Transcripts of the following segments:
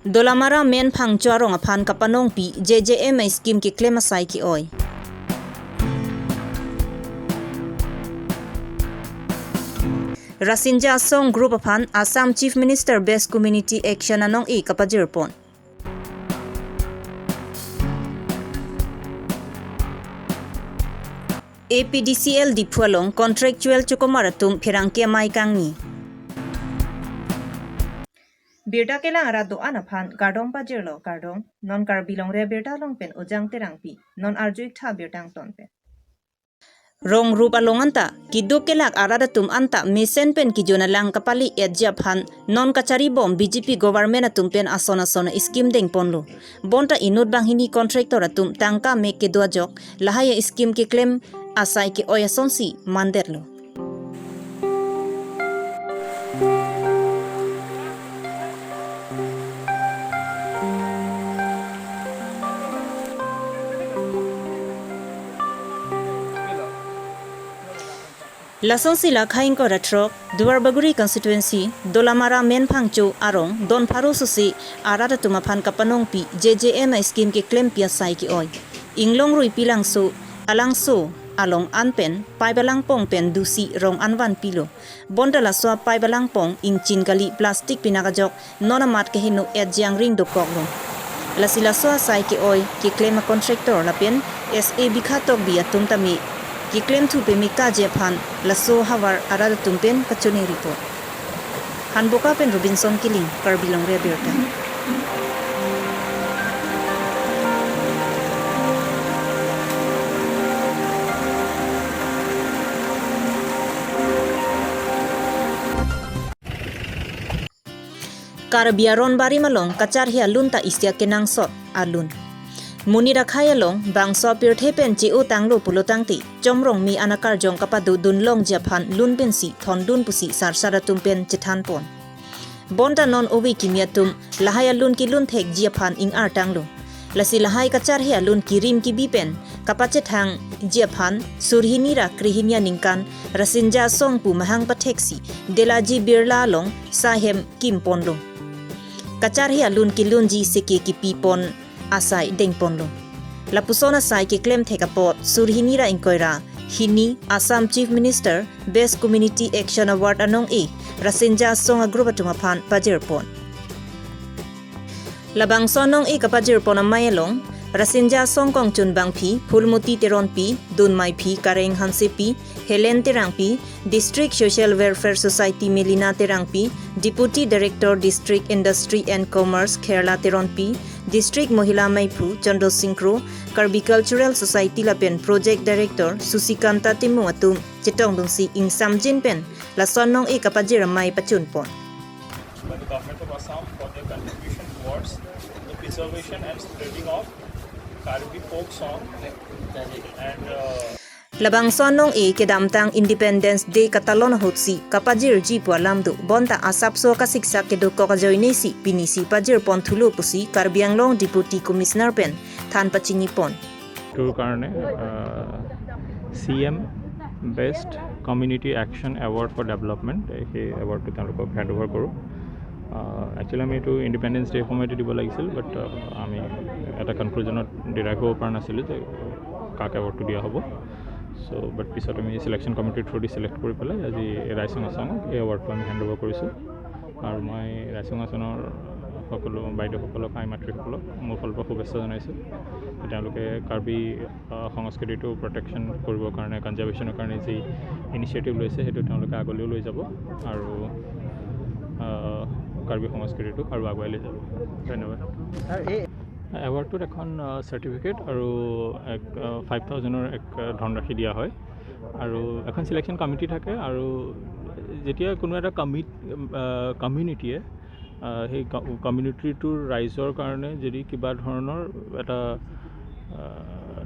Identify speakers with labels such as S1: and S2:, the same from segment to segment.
S1: Dolamara men phang chuarong aphan kapanong pi JJM scheme ki claim asai ki oi. Rasinja Song Group aphan Assam Chief Minister Best Community Action anong i kapajir pon. APDCL diphualong contractual chukomaratum phirangke mai kangni. Birda kelang ara do anaphan gardong pa jirlo gardong non kar bilong re birda long pen ojang terang pi non arjuik tha birdang ton pen. Rong rup along anta kiduk kelak arada tum anta mesen pen kijona lang kapali edja phan non kachari bom BJP government atum pen ason ason scheme deng ponlo bonta inut banghini contractor atum tangka me ke doajok lahaya scheme ke claim asai ke oyason si manderlo. Lasonsila khaing ko ratrok Duarbaguri constituency Dolamara men phangchu arong don pharo susi arada tuma phan kapanong pi JJM scheme ke claim pia sai ki oi inglong rui pilang su alang su along anpen paibalang pong pen dusi rong anwan pilo bondala swa paibalang pong ingchin gali plastic pinakajok nona mat ke hinu edjang ring do koklo lasila swa sai ki oi ki claim contractor lapen SA bikhatok bi atum tami ki claim thu pe mika je phan laso hawar arad tumpen kachuni report hanboka pen Robinson killing karbilong re berta. Karbiaron bari malong kachar hia lunta isya kenang sot alun Munira khayalong bangso pir thepen chi u tanglo pulotang ti chomrong mi anakar jong kapadu dunlong japan lun pen si thon dun pusi sar saratum pen chithan pon bonta non owi kimiatum lahaya lun ki lun thek japan ing ar tanglo lasi lahai kachar he lun kirim ki bi pen kapache thang japan surhinira krihinya ningkan rasinja songpu mahang patheksi delaji birla long sahem kim ponlo kachar he lun ki lun ji seki ki pi pon asai deng ponlo lapusona sai ki claim thekapot surhinira inkoira hini Assam Chief Minister Best Community Action Award anong e rasinja songa grubatuma phan pajir pon labang sonong e kapajir pon amayelong rasinja song kong chun bang phi phulmuti teron pi dunmai phi kareng hanse pi Helen Terang pi District Social Welfare Society Melina Terang pi Deputy Director District Industry and Commerce Kherla Teron pi District Mohila Maiphu Chandra Singkro Karbi Cultural Society Lapen Project Director Susikanta Timu atum Chitong Dungsi ing Samjin pen lasonong e kapajir mai pachun pon.
S2: By the government of Assam for their contribution towards the preservation and spreading of Karbi folk song and
S1: Labang sonong e kedamtang Independence Day katalon hotsi kapajir ji pualamdu bonta asap so ka siksa ke do ko joinesi pinisi pajir pon thulo pusi Karbianglong Deputy Commissioner pen than pachingi pon
S2: tour কাৰণে CM Best Community Action Award for Development এই এৱাৰ্ডটো তেওঁলোকক hand over কৰোঁ। Actually আমি এইটো independence day সময়তে দিব লাগিছিল, বাট আমি এটা কনক্লুজনত ডিৰাইভ হ'ব পৰা নাছিলোঁ যে কাক এৱাৰ্ডটো দিয়া হ'ব। চ' বাট পিছত আমি চিলেকশ্যন কমিটিৰ থ্ৰু দি চিলেক্ট কৰি পেলাই আজি ৰাইচং আছাঙক এই এৱাৰ্ডটো আমি হেণ্ড অভাৰ কৰিছোঁ। আৰু মই ৰাইচং আছাঙৰ সকলো বাইদেউসকলক, আই মাতৃসকলক মোৰ ফালৰ পৰা শুভেচ্ছা জনাইছোঁ। তেওঁলোকে কাৰ্বি সংস্কৃতিটো প্ৰটেকশ্যন কৰিবৰ কাৰণে, কনজাৰ্ভেশ্যনৰ কাৰণে যি ইনিচিয়েটিভ লৈছে সেইটো তেওঁলোকে আগলৈও লৈ যাব আৰু কাৰ্বি সংস্কৃতিটোক আৰু আগুৱাই লৈ যাব। ধন্যবাদ। এৱাৰ্ডটোত এখন চাৰ্টিফিকেট আৰু এক 5000ৰ এক ধনৰাশি দিয়া হয় আৰু এখন চিলেকশ্যন কমিটি থাকে। আৰু যেতিয়া কোনো এটা কমিউনিটিয়ে সেই কমিউনিটিটোৰ ৰাইজৰ কাৰণে যদি কিবা ধৰণৰ এটা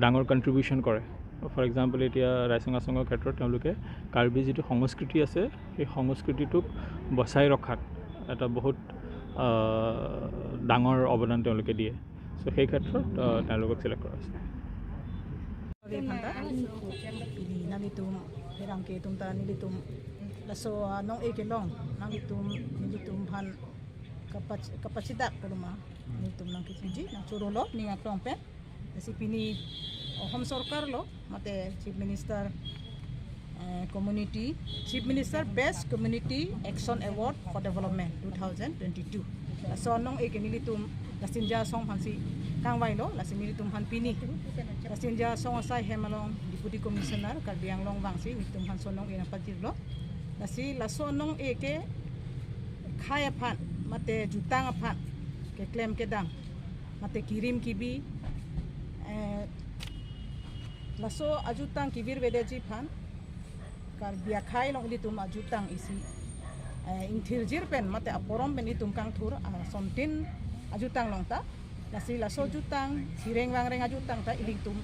S2: ডাঙৰ কণ্ট্ৰিবিউশ্যন কৰে, ফৰ এক্সাম্পল এতিয়া ৰাইচং আছঙৰ ক্ষেত্ৰত তেওঁলোকে কাৰ্বি যিটো সংস্কৃতি আছে সেই সংস্কৃতিটোক বচাই ৰখাত এটা বহুত ডাঙৰ অৱদান তেওঁলোকে দিয়ে। চ' সেই ক্ষেত্ৰত তেওঁলোকক চিলেক্ট কৰা হৈছে।
S3: Kapasidak kaluma nitum nang kiji nang churolo ninga klongpen lasi pini Assam Sarkar lo mate chief minister community chief minister best community action award for development 2022 laso nong e kenilitum lasinja song phansi kangwai lo lasinilitum han pini lasinja song asai hemalong deputy commissioner Karbi Anglong wangsi nitum han sonong e napajir lo lasi laso nong e ke khaya phan mate jutang phan ke claim ke dang mate kirim kibi laso ajutang kibir vedeji phan kar bia khai long litum ajutang isi ingthirjir pen mate aporom pen litum kang thur somtin ajutang long ta lasi laso jutang sireng wangreng ajutang ta ilitum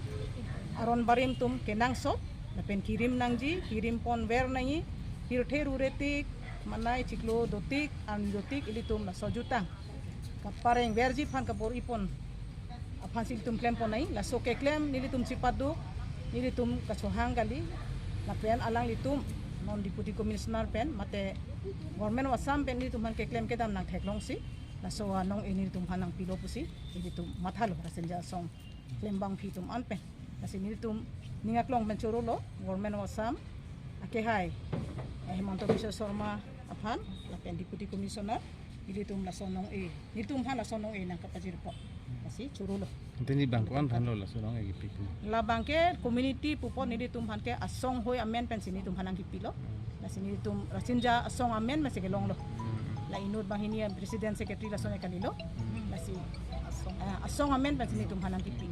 S3: aron barim tum kenang sot pen kirim nangji kirim pon wer nangi pirthe ruretik manai chiklo dotik an dotik ilitum laso jutang kapareng verji phan kapor ipon aphan sil tum klem ponai laso ke klem nilitum chipadu nilitum kasohang gali lapen alang litum non deputy commissioner pen mate government Assam pen nilitum han ke klem ke dam nang theklong si laso nong nilitum hanang pilo pusi nilitum mathalo rasenja song klem bang phitum an pen lasi nilitum ningaklong pen chorolo government Assam ake hai Himanta Biswa Sarma aphan lapen deputy commissioner nilitum laso nong e nilitum han laso nong e nang kapajir po lasi chorolo
S4: teni bangkuan phan lo laso nong e gipi
S3: la bangke community pupo nilitum han ke asong hoi amen pen sini tum hanang gipi lo lasi nilitum rasinja asong amen mase ke long lo la inut banghinia president secretary laso ne kalilo lasi asong amen pen sini tum hanang gipi.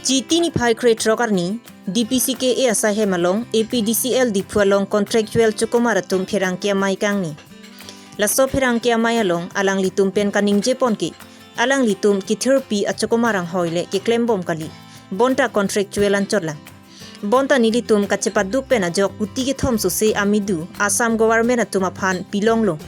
S1: Chitini phai khre trokarni DPC ke e asai hemalong APDCL diphualong contractual chukomara tum pherang kia mai kangni laso pherang kia mai along alang litum pen kaning jepon ki alang litum ki therapy achokomarang hoile ki klembom kali bonta contractual an chotla bonta nilitum kachepa duk pen ajok uti ke thom su se amidu Assam government atuma phan pilong lo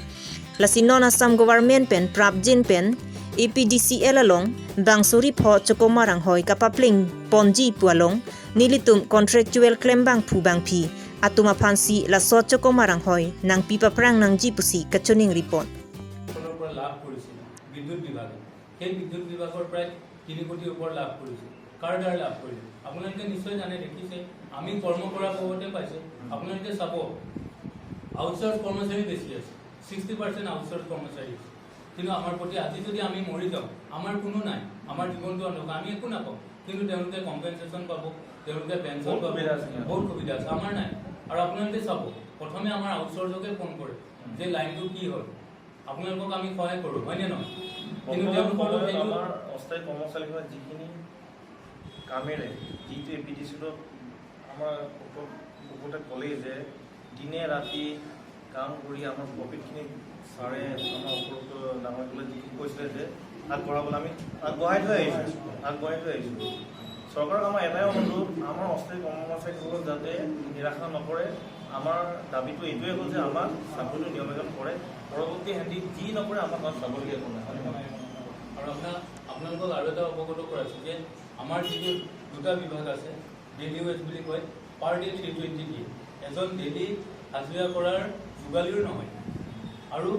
S1: lasi non Assam government pen prabjin pen APDCL along bangsuri pho chokomarang hoi kapapling ponji pualong nilitum contractual claim bang phu bang phi atuma phansi la so chokomarang hoi nang pipa prang nang ji pusi kachuning report
S5: পৰা লাভ কৰিছিল বিদ্যুৎ বিভাগে সেই বিদ্যুৎ বিভাগৰ প্ৰায় 3 কোটিৰ ওপৰ লাভ কৰিছে। কাৰ দ্বাৰা লাভ কৰিলে আপোনালোকে নিশ্চয় জানে, দেখিছে, আমি কৰ্ম কৰা বহুতে পাইছে। আপোনালোকে চাব আউটচোৰ্চ কৰ্মচাৰী বেছি আছে, 60% আউটচোৰ্চ কৰ্মচাৰী আছে। কিন্তু আমাৰ প্ৰতি আজি যদি আমি মৰি যাওঁ আমাৰ কোনো নাই, আমাৰ জীৱনটো অন্ধকাৰ, আমি একো নাপাওঁ। কিন্তু তেওঁলোকে কম্পেনচেশ্যন পাব, তেওঁলোকে পেঞ্চন পাব, বহুত সুবিধা আছে, আমাৰ নাই। আৰু আপোনালোকে চাব প্ৰথমে আমাৰ আউটচোৰ্চকে ফোন কৰে যে লাইনটো কি হ'ল, আপোনালোকক আমি সহায় কৰোঁ হয়নে নহয়। কিন্তু তেওঁলোকৰ
S6: আমাৰ অস্থায়ী কৰ্মচাৰীসকলে যিখিনি কামেৰে যিটো এ পি ডি চিত আমাৰ ওপৰতে ক'লেই যে দিনে ৰাতি কাম কৰি আমাৰ প্ৰফিটখিনি ছাৰে আমাৰ ওপৰত ডাঙৰসকলে যিখিনি কৈছিলে যে আগবঢ়াবলৈ আমি আগবঢ়াই থৈ আহিছোঁ। চৰকাৰক আমাৰ এটাই অনুৰোধ, আমাৰ অস্থায়ী কৰ্মচাৰীসকলক যাতে নিৰাশা নকৰে। আমাৰ দাবীটো এইটোৱে হ'ল যে আমাক চাকৰিটো নিয়মীকৰণ কৰে, পৰৱৰ্তী সেহেঁতি যি নকৰে আমাক তাত চাবলগীয়া একো নাই।
S5: আৰু আপোনালোকক আৰু এটা অৱগত কৰাইছোঁ যে আমাৰ যিটো দুটা বিভাগ আছে, ডেইলি ৱেজ বুলি কয়, পাৰ ডে 320 দিয়ে। এজন ডেইলি হাজিৰা কৰাৰ যোগালীও নহয়। আৰু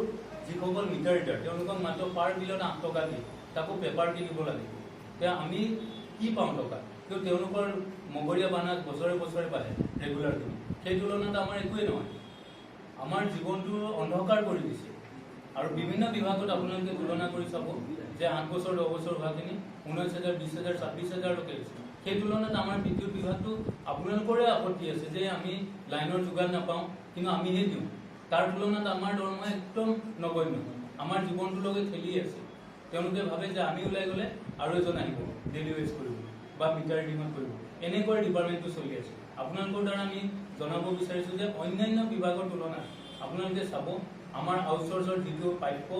S5: যিসকল মিটাৰ ৰিডাৰ তেওঁলোকক মাত্ৰ পাৰ বিলত 8 টকা দিয়ে, তাকো পেপাৰ কিনিব লাগে। এতিয়া আমি কি পাওঁ টকা, কিন্তু তেওঁলোকৰ মগৰীয়া বানাজ বছৰে বছৰে বাঢ়ে ৰেগুলাৰখিনি, সেই তুলনাত আমাৰ একোৱেই নহয়। আমাৰ জীৱনটো অন্ধকাৰ কৰি দিছে। আৰু বিভিন্ন বিভাগত আপোনালোকে তুলনা কৰি চাব যে 8 বছৰ 10 বছৰ হোৱাখিনি 19,000 20,000 26,000লৈকে হৈছে। সেই তুলনাত আমাৰ বিদ্যুৎ বিভাগটো আপোনালোকৰে আপত্তি আছে যে আমি লাইনৰ যোগান নাপাওঁ, কিন্তু আমিহে দিওঁ। তাৰ তুলনাত আমাৰ দৰমহা একদম নগণ্য, আমাৰ জীৱনটোৰ লগে খেলি আছে। তেওঁলোকে ভাবে যে আমি ওলাই গ'লে আৰু এজন আহিব ডেইলি ৱেজ কৰিব বা মিটাৰ ৰিডিঙত কৰিব, এনেকুৱা ডিপাৰ্টমেণ্টটো চলি আছে। আপোনালোকৰ দ্বাৰা আমি জনাব বিচাৰিছোঁ যে অন্যান্য বিভাগৰ তুলনাত আপোনালোকে চাব আমাৰ আউটচোৰ্চৰ যিটো প্ৰাপ্য,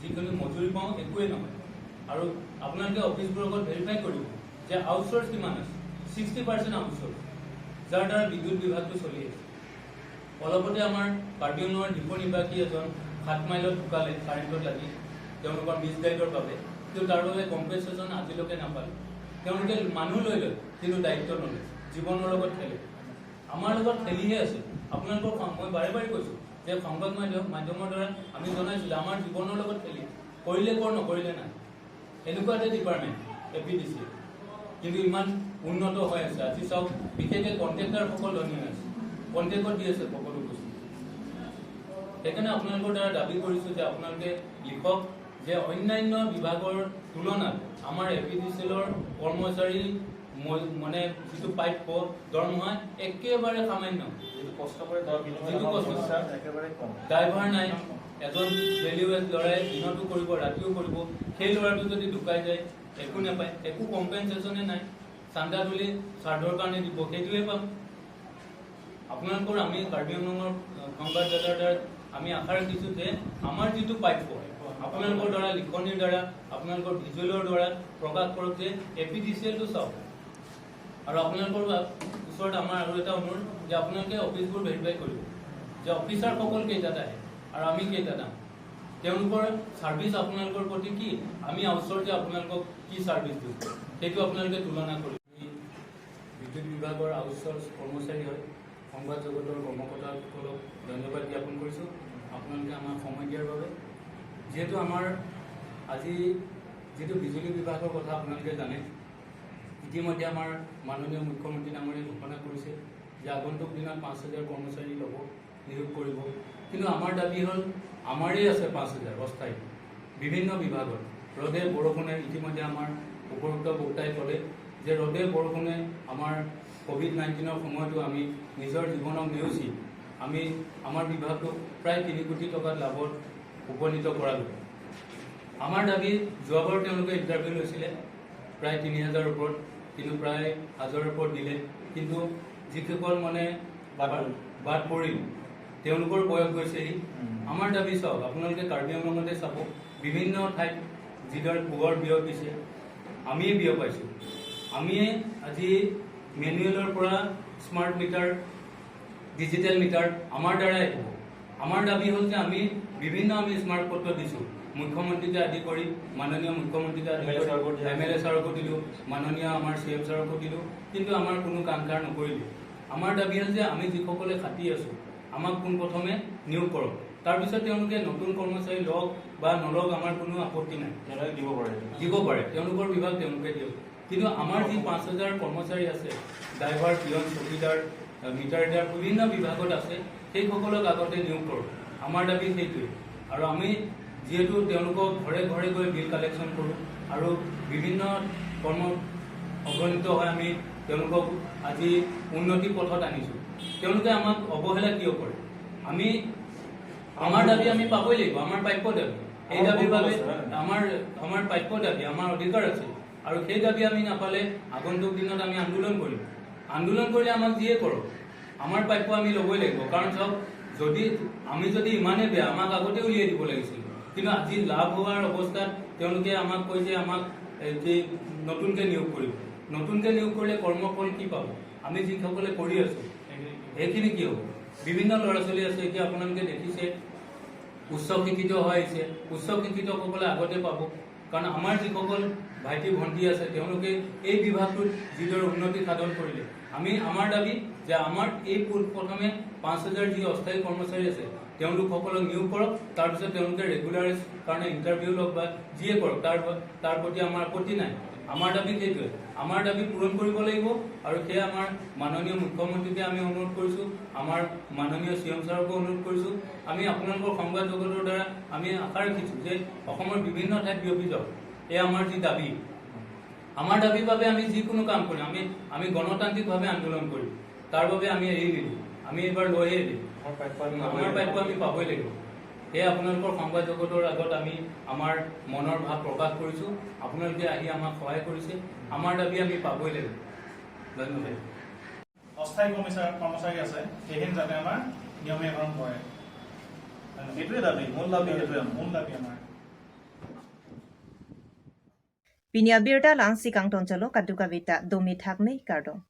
S5: যিখিনি মজুৰি পাওঁ একোৱেই নহয়। আৰু আপোনালোকে অফিচবোৰৰ ভেৰিফাই কৰিব যে আউটচোৰ্চ কিমান আছে, 60% আউটচোৰ্চ, যাৰ দ্বাৰা বিদ্যুৎ বিভাগটো চলি আছে। অলপতে আমাৰ কাৰ্বি আংলঙৰ ডিপু নিবাসী এজন 7 মাইলত ঢুকালে কাৰেণ্টত লাগি, তেওঁলোকৰ মিছগাইডৰ বাবে। কিন্তু তাৰ বাবে কম্পেনচেশ্যন আজিলৈকে নাপালে। তেওঁলোকে মানুহ লৈ লয় কিন্তু দায়িত্ব নলয়, জীৱনৰ লগত খেলে, আমাৰ লগত খেলিহে আছে। আপোনালোকৰ মই বাৰে বাৰে কৈছোঁ যে সংবাদ মাধ্যমৰ দ্বাৰা আমি জনাইছোঁ যে আমাৰ জীৱনৰ লগত খেলি কৰিলে কৰ, নকৰিলে নাই। এনেকুৱা এটা ডিপাৰ্টমেণ্ট APDC, কিন্তু ইমান উন্নত হৈ আছে। আজি চাওক, বিশেষকৈ কণ্ট্ৰেক্টাৰসকল ধনী হৈ আছে, কণ্ট্ৰেক্টত দি আছে সকলো বস্তু। সেইকাৰণে আপোনালোকৰ দ্বাৰা দাবী কৰিছোঁ যে আপোনালোকে লিখক যে অন্যান্য বিভাগৰ তুলনাত আমাৰ APDCLৰ কৰ্মচাৰী মানে যিটো প্ৰাপ্য দৰমহা একেবাৰে সামান্য।
S6: যিটো কষ্ট কৰে তাৰ বিনিময়ত
S5: যিটো
S6: আমাৰ
S5: কষ্ট।
S6: পইচা একেবাৰে কম।
S5: ড্ৰাইভাৰ নাই, এজন ডেইলি ৱেজ ল'ৰাই দিনতো কৰিব, ৰাতিও কৰিব। সেই ল'ৰাটো যদি ঢুকাই যায় একো নাপায়, একো কম্পেনচেশ্যনে নাই। চান্দা তুলি শ্ৰাদ্ধৰ কাৰণে দিব, সেইটোৱে পাম। আপোনালোকৰ আমি কাৰ্বি আংলঙৰ সংবাদদাতাৰ দ্বাৰা আমি আশা ৰাখিছোঁ যে আমাৰ যিটো প্ৰাপ্য আপোনালোকৰ দ্বাৰা লিখনিৰ দ্বাৰা, আপোনালোকৰ ভিজুৱেলৰ দ্বাৰা প্ৰকাশ কৰক যে APDCLটো চাওক। আৰু আপোনালোকৰ ওচৰত আমাৰ আৰু এটা অনুৰোধ যে আপোনালোকে অফিচবোৰ ভেৰিফাই কৰিব যে অফিচাৰসকল কেইটাত আহে আৰু আমি কেইটাত আহোঁ, তেওঁলোকৰ ছাৰ্ভিচ আপোনালোকৰ প্ৰতি কি, আমি আউটচোৰ্চ যে আপোনালোকক কি ছাৰ্ভিচ দিওঁ, সেইটো আপোনালোকে তুলনা কৰিব। আমি বিদ্যুৎ বিভাগৰ আউটচোৰ্চ কৰ্মচাৰী হয়। সংবাদ জগতৰ কৰ্মকৰ্তাসকলক ধন্যবাদ জ্ঞাপন কৰিছোঁ আপোনালোকে আমাক সময় দিয়াৰ বাবে। যিহেতু আমাৰ আজি যিটো বিজুলী বিভাগৰ কথা আপোনালোকে জানে, ইতিমধ্যে আমাৰ মাননীয় মুখ্যমন্ত্ৰী ডাঙৰীয়াই ঘোষণা কৰিছে যে আগন্তুক দিনত 5,000 কৰ্মচাৰী ল'ব, নিয়োগ কৰিব। কিন্তু আমাৰ দাবী হ'ল, আমাৰেই আছে 5,000 অস্থায়ী বিভিন্ন বিভাগত। ৰ'দে বৰষুণে, ইতিমধ্যে আমাৰ উপৰোক্ত বক্তাই ক'লে যে ৰ'দে বৰষুণে আমাৰ ক'ভিড-19ৰ সময়তো আমি নিজৰ জীৱনক নেওচি আমি আমাৰ বিভাগটোক প্ৰায় 3 কোটি টকাত লাভত উপনীত কৰালোঁ। আমাৰ দাবী, যোৱাবাৰ তেওঁলোকে ইণ্টাৰভিউ লৈছিলে প্ৰায় 3,000 ওপৰত, কিন্তু প্ৰায় 1,000ৰ ওপৰত দিলে। কিন্তু যিসকল মানে বাদ পৰিল, তেওঁলোকৰ বয়স গৈছেহি। আমাৰ দাবী চাওক, আপোনালোকে কাৰ্বি আংলঙতে চাব, বিভিন্ন ঠাইত যিদৰে পোহৰ বিয়পিছে, আমিয়ে বিয়পাইছোঁ। আমিয়ে আজি মেনুৱেলৰ পৰা স্মাৰ্ট মিটাৰ, ডিজিটেল মিটাৰ আমাৰ দ্বাৰাই হ'ব। আমাৰ দাবী হ'ল যে আমি বিভিন্ন আমি স্মাৰ্ট পত্ৰ দিছোঁ, মুখ্যমন্ত্ৰীকে আদি কৰি, মাননীয় মুখ্যমন্ত্ৰীকে আদি
S6: MLA ছাৰকো
S5: কৰি
S6: দিয়া
S5: MLA ছাৰকো দিলোঁ, মাননীয় আমাৰ CM ছাৰকো দিলোঁ, কিন্তু আমাৰ কোনো কাণসাৰ নকৰিলে। আমাৰ দাবী হ'ল যে আমি যিসকলে খাটি আছোঁ, আমাক পোনপ্ৰথমে নিয়োগ কৰক। তাৰপিছত তেওঁলোকে নতুন কৰ্মচাৰী লওক বা নলওক, আমাৰ কোনো আপত্তি নাই।
S6: তেওঁলোকে দিব পাৰে।
S5: দিব পাৰে, তেওঁলোকৰ বিভাগ তেওঁলোকে দিয়ক। কিন্তু আমাৰ যি 5,000 কৰ্মচাৰী আছে, ড্ৰাইভাৰ, পিয়ন, চকীদাৰ, মিটাৰ ৰিডাৰ বিভিন্ন বিভাগত আছে, সেইসকলক আগতে নিয়োগ কৰক। আমাৰ দাবী সেইটোৱে। আৰু আমি যিহেতু তেওঁলোকক ঘৰে ঘৰে গৈ বিল কালেকশ্যন কৰোঁ আৰু বিভিন্ন কৰ্ম অগণিত হৈ আমি তেওঁলোকক আজি উন্নতি পথত আনিছোঁ, তেওঁলোকে আমাক অৱহেলা কিয় কৰে? আমি আমাৰ দাবী আমি পাবই লাগিব, আমাৰ প্ৰাপ্য দাবী। এই দাবীৰ বাবে আমাৰ প্ৰাপ্য দাবী, আমাৰ অধিকাৰ আছে। আৰু সেই দাবী আমি নাপালে আগন্তুক দিনত আমি আন্দোলন কৰিম। আন্দোলন কৰিলে আমাক যিয়ে কৰক, আমাৰ প্ৰাপ্য আমি ল'বই লাগিব। কাৰণ চাওক, আমি যদি ইমানেই বেয়া, আমাক আগতে উলিয়াই দিব লাগিছিল। কিন্তু আজি লাভ হোৱাৰ অৱস্থাত তেওঁলোকে আমাক কয় যে আমাক যে নতুনকৈ নিয়োগ কৰিব। নতুনকৈ নিয়োগ কৰিলে কৰ্মফল কি পাব? আমি যিসকলে কৰি আছোঁ সেইখিনি কি হ'ব? বিভিন্ন ল'ৰা ছোৱালী আছে, এতিয়া আপোনালোকে দেখিছে উচ্চ শিক্ষিত হৈ আহিছে। উচ্চ শিক্ষিতসকলে আগতে পাব। কাৰণ আমাৰ যিসকল ভাইটি ভণ্টি আছে, তেওঁলোকে এই বিভাগটোত যিদৰে উন্নতি সাধন কৰিলে, আমি আমাৰ দাবী যে আমাৰ এই পোনপ্ৰথমে 5,000 যি অস্থায়ী কৰ্মচাৰী আছে তেওঁলোকসকলক নিয়োগ কৰক। তাৰপিছত তেওঁলোকে ৰেগুলাৰাইজ কাৰণে ইণ্টাৰভিউ লওক বা যিয়ে কৰক, তাৰ প্ৰতি আমাৰ আপত্তি নাই। আমাৰ দাবী সেইটোৱে। আমাৰ দাবী পূৰণ কৰিব লাগিব। আৰু সেয়া আমাৰ মাননীয় মুখ্যমন্ত্ৰীকে আমি অনুৰোধ কৰিছোঁ, আমাৰ মাননীয় CM ছাৰকো অনুৰোধ কৰিছোঁ। আমি আপোনালোকৰ সংবাদ জগতৰ দ্বাৰা আমি আশা ৰাখিছোঁ যে অসমৰ বিভিন্ন ঠাইত বিয়পি যাওক এই আমাৰ যি দাবী। আমাৰ দাবীৰ বাবে আমি যিকোনো কাম কৰিম, আমি গণতান্ত্ৰিকভাৱে আন্দোলন কৰিম। তাৰ বাবে আমি এৰি নিদিওঁ, আমি এইবাৰ লৈয়ে এৰিম।
S6: আমাৰ প্ৰাপ্য আমি
S5: আমাৰ প্ৰাপ্য আমি পাবই লাগিব। সেয়ে আপোনালোকৰ সংবাদ জগতৰ আগত আমি আমাৰ মনৰ ভাৱ প্ৰকাশ কৰিছোঁ। আপোনালোকে আহি আমাক সহায় কৰিছে। আমাৰ দাবী আমি পাবই লাগিব। ধন্যবাদ।
S7: অস্থায়ী কৰ্মচাৰী আছে, সেইখিনি যাতে আমাৰ নিয়মীয়াকৰণ কৰে।
S6: সেইটোৱে দাবী, মূল দাবী সেইটোৱে আমাৰ।
S7: মূল দাবী আমাৰ।
S1: Pinia birda lang si kang tonjalo kadu kavita domi thakme kardong.